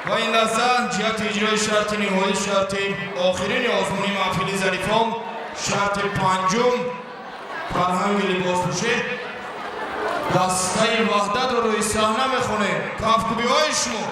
Ва ин лаҳза ҷиҳати иҷрои шарти ниҳоӣ, шарти охирини озмуни маҳфили зарифон, шарти панҷум, фарҳанги либоспӯшӣ, дастаи Ваҳдатро рӯи саҳна мехонем. Кафкӯбиҳои шумо.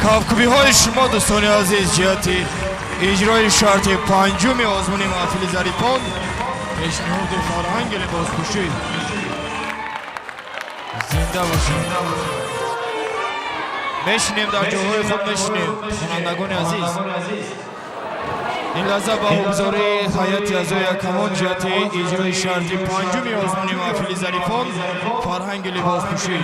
Кафкӯбиҳои шумо, дӯстони азиз, ҷиҳати иҷрои шарти панҷуми озмуни маҳфили зарифон, пешниҳоди фарҳанги либоспӯшӣ. Зинда бошед. Мешинем, дар ҷойҳои худ мешинем, хонандагони азиз. Ин лаҳза ба обзории ҳайати аъзои ҳакамон ҷиҳати иҷрои шарти панҷуми озмуни маҳфили зарифон, фарҳанги либоспӯшӣ.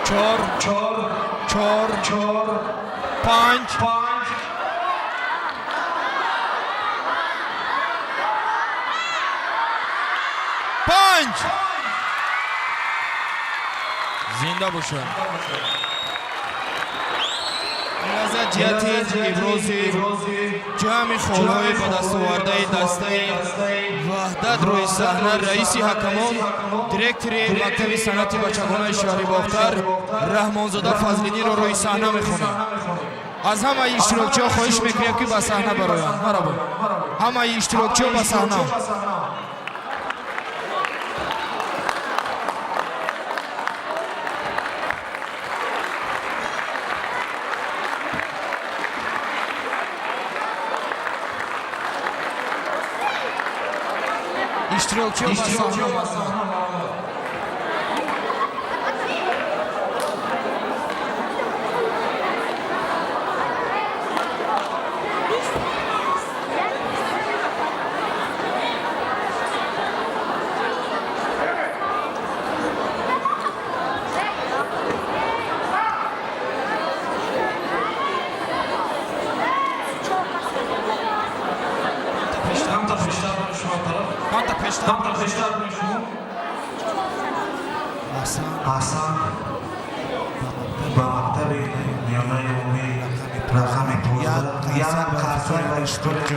Чор, чор, панҷ. Панҷ. Зинда бошад. Ин лаҳза ҷиҳати ибрози ҷамъи холҳои ба дастовардаи дастаи Ваҳдат рӯи саҳна раиси ҳакамон, директори мактаби санъати бачагонаи шаҳри Бохтар Раҳмонзода Фазлиддинро рӯи саҳна мехонем. Аз ҳамаи иштирокчиҳо хоҳиш мекунем, ки ба саҳна бароянд. Марҳабо, ҳамаи иштирокчиҳо ба саҳна. Иштирокчиҳо ба саҳна. Камтар пештар. Камтар пештар шумо. Ҳасан ба мактаби миёнаи умумӣ рақами 15 як қарсак ба иштирок.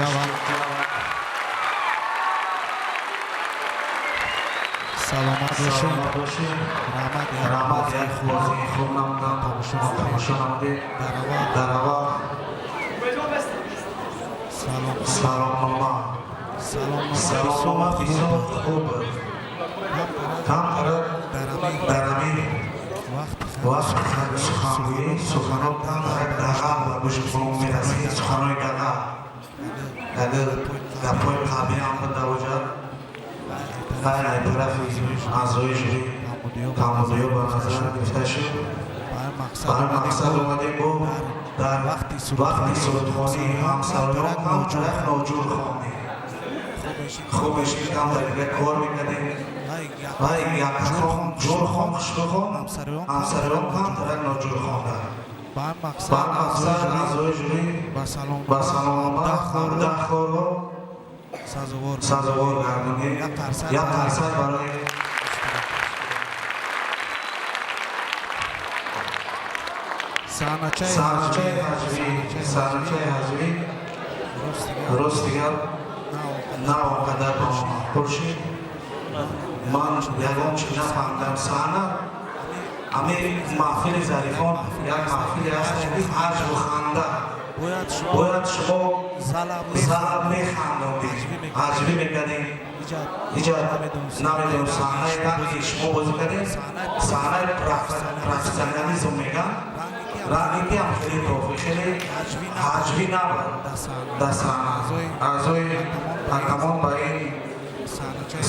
Саломат бошед. Саломат бошед. Раҳмат. Раҳмат, як бозии хуб намудам, тамошо намудем. Дар аввал Салом. Саломнома. Саломнома. Саломнома бисёр хуб буд. Камтар дар ҳамин вақти сухангӯӣ суханон камтар дағал ба гӯши мо мерасид, суханои дағал. Агар гапҳои қабиам буд дар оҷа, ғайр аз тарафи аъзои жюри камбудиҳо ба назар гирифта шуд. Ба ҳамин мақсад омадем, бо дар вақти сурудхонӣ ҳамсароён камтарак ноҷур хондем. Хуб мешид, камтар дига кор мекардем. Ва якахон ҷурхон, хушрухон, ҳамсароён камтарак ноҷур хонданд. Ба ҳамин Ба ҳамин мақсад аъзои жюри ба салом ба саломнома 17 холро сазовор сазовор гардонед. Як қарсак барои саҳначаи саҳначаи ҳаҷвӣ. Саҳначаи ҳаҷвӣ, рости гап, на он қадар ба мо маъқул шуд. Ман ягон чиз нафаҳмидам. Саҳна, ҳамин маҳфили зарифон як маҳфиле аст, ки ҳаҷву ханда. Бояд шумо Бояд шумо зала зала механдондед, ҳаҷвӣ мекардем. Иҷа намедонам, саҳнаи танки шумо бозӣ кардем, саҳнаи профессионализм меган, ранги ки ҳам хеле профи, хеле ҳаҷвӣ набуд дар саҳна. Аъзои ҳакамон ба ин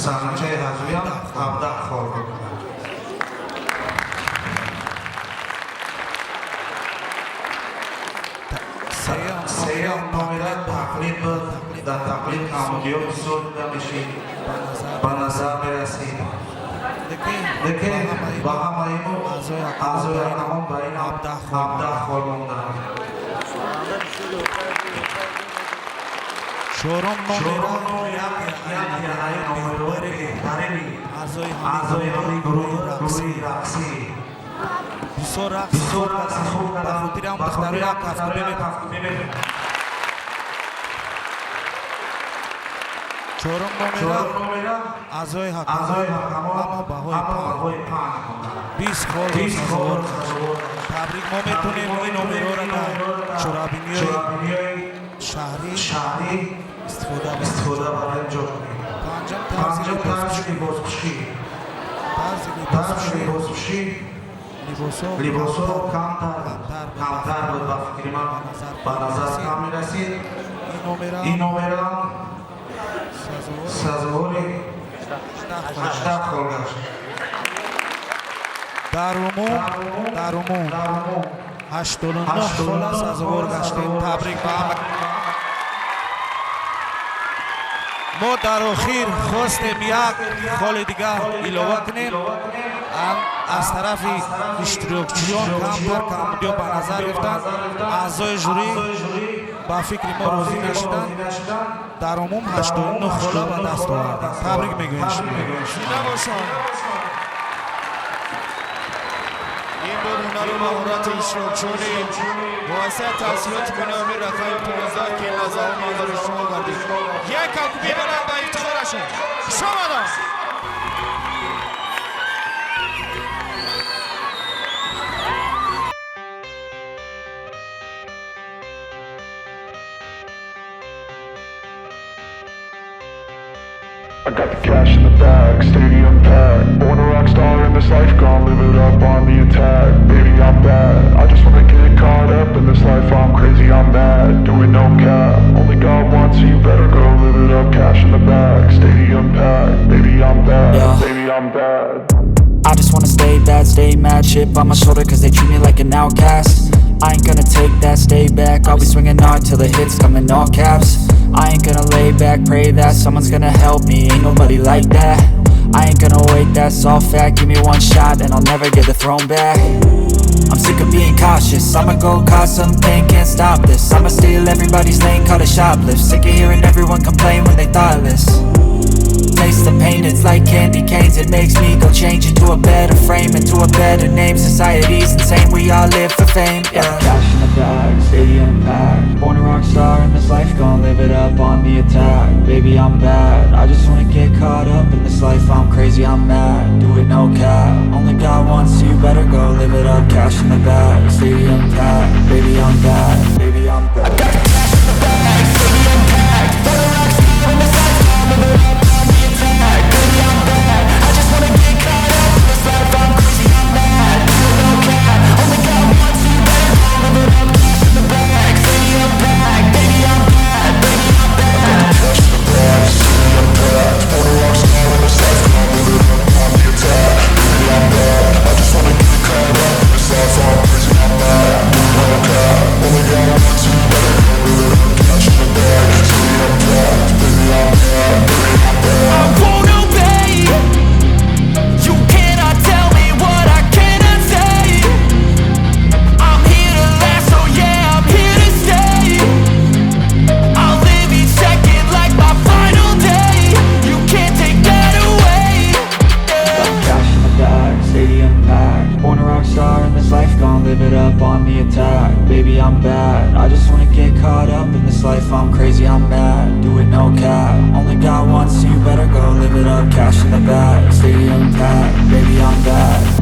саҳначаи ҳаҷвиам 17 хол доданд. Сеюм номера тақлид буд. Дар тақлид камбудиҳо бисёр дида мешид, ба назар мерасид. Лекин ба ҳамаи мо аъзои ҳакамон ба ин 17 хол монданд. Чорум Чорум номера номера яке аз номерҳои беҳтарини аъзои аъзои ҳамин гурӯҳи рақсӣ. Бисёр рақс Бисёр рақси хуб ба карданд. хотири ҳам Ба духтаро хотири як ҳам кафкӯбӣ духтаро як мекунанд. кафкӯбӣ мекунанд. Чорум номера Чорум номера аъзои ҳакамон аъзои ҳакамон ҳама баҳои ҳама 5, баҳои 5 монданд. 20 холро 20 сазовор. холро сазовор. Табрик. Мо метавонем ин номерҳоро дар чорабиниҳои чорабиниҳои шаҳрӣ шаҳрӣ истифода барем. Истифода барем, ҷо кунем. Панҷум тарзи Панҷум тарзи либоспӯшӣ. либоспӯшӣ. Тарзи Тарзи либоспӯшӣ. Либоспӯшӣ. Либосҳо Либосҳо камтар камтар буд. Камтар буд, ба фикри ман, ба назар кам мерасид. Ин номера Ин номера Сазовори 18 хол гашт. Дар умум 89 хола сазовор гаштем. Табрик ба ҳама. Мо дар охир хостем як холи дигар илова кунем. Аз тарафи иштирокчиён камтар камбудиё ба назар гирифтанд. Аъзои жюри ба фикри мо розӣ нашуданд. Дар умум 89 хола ба даст овардем. Табрик мегӯем шумо. Зинда бошанд. Ин буд ҳунару маҳорати иштирокчиёни муассисаи таҳсилоти миёнаи рақами 15, ки ин лаҳзаҳо манзури шумо гардид. Як кафкӯбӣ баланд ба ифтихорашон. Хуш омаданд. I got the cash in the bag, stadium packed. Born a rock star in this life, gon' live it up on the attack. Baby, I'm bad. I just wanna get caught up in this life. I'm crazy, I'm mad, doing no cap. Only God wants, so you better go live it up. Cash in the bag, stadium packed. Baby, I'm bad, baby, I'm bad. I just wanna stay bad, stay mad. Chip on my shoulder 'cause they treat me like an outcast. I ain't gonna take that, stay back. I'll be swinging hard till the hits come in all caps. I ain't gonna lay back, pray that someone's gonna help me. Ain't nobody like that. I ain't gonna wait, that's all fact. Give me one shot and I'll never get the throne back. I'm sick of being cautious. I'ma go cause something, can't stop this. I'ma steal everybody's lane, call it shoplift. Sick of hearing everyone complain when they thoughtless. Taste the pain, it's like candy canes. It makes me go change into a better frame, into a better name. Society's insane, we all live for fame, yeah. Cash in the bag, stadium packed. Born a rock star in this life, gon' live it up on the attack. Baby, I'm bad, I just wanna get caught up in this life. I'm crazy, I'm mad, do it no cap. Only God wants you, better go live it up. Cash in the bag, stadium packed. Baby, I'm bad, baby, I'm bad. I got the cash in the bag, stadium packed. Born a rock star in this life, gon' live it up on the attack. Baby, I'm bad, I just wanna get caught up in this life. I'm crazy, I'm mad, do it no cap. Only God wants you, better go live it up. Cash in the bag, stadium packed. Baby, I'm bad, baby, I'm bad. Cash in the bag, stadium packed. Born a rock star in this life, gon' live it up on the attack. Baby, I'm bad. I just wanna get caught up in this life. I'm crazy, I'm mad, do it no cap. Only God wants you, better go live it up. Cash in the bag, stadium packed. Baby, I'm bad, baby, I'm bad. I won't obey. You cannot tell me what I cannot say. I'm here to last, so yeah, I'm here to stay. I'll live each second like my final day. You can't take that away. Cash in the bag, stadium packed. Born a rock star in this life, gon' live it up on the attack. Baby, I'm bad. I just wanna get caught up in this life. I'm crazy, I'm mad. Do it no cap. Only God wants you, better go live it up. Cash in the bag, stadium packed. Baby, I'm bad.